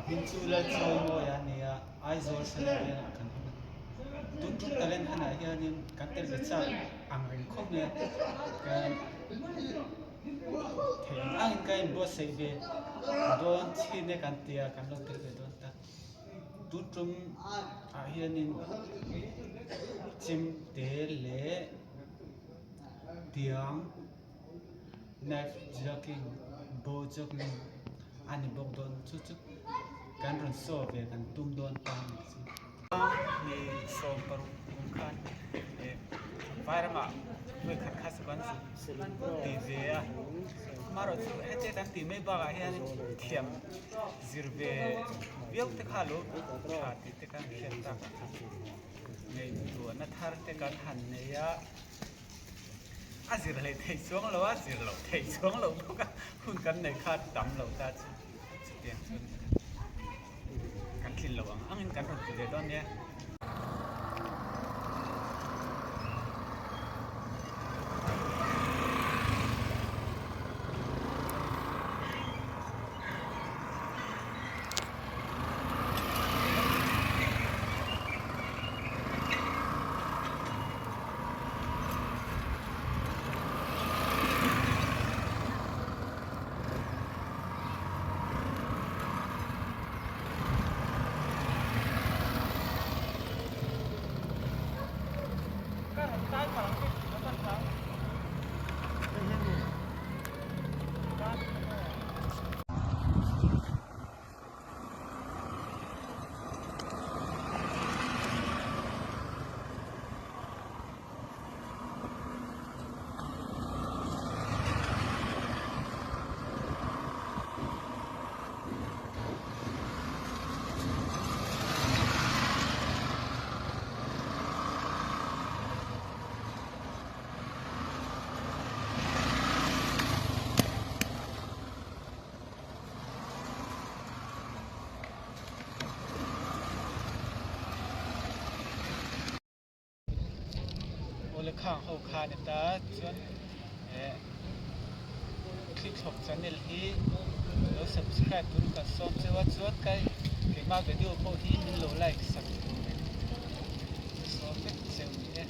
Hming chu Lalchawimawia a ni a, Aizawl Hranah hian kan awm a ni. Tun tum talent hanah hianin kan tel ve chak ang reng khawp mai a, kan theih ang angin ka inbuatsaih ve dawn thin e kan ti a, kan lo tel ve dawn ta. Tun tum ah hianin chemte leh tiang knife juggling bow juggling a ni bawk dawn chu chu kan rawn show ve kan tum dawn ta a ni chu. Ni 60 kum khan eh vairamah vawi khat kha chu kan ti ve a amaherawhchu hete kan tih mai bakah hianin thiam zir ve viau te kha lo tha tih te khan hriat tak a ngaihtuahna thar te kan han nei a. A zir hlei thei chuang lo a, zir loh thei chuang lo bawk a, hun kan nei kha tam lo ta chu chutiang chuan kan tlin lo ang angin kan rawn ti ve dawn nia. Awle khang ho kha a ni ta chuan eh Thli-thlawk channel hi lo subscribe turin kan sawm cheu a chuan ka keimah video pawh hi min lo like sak turin ka sawm vek cheu ni e.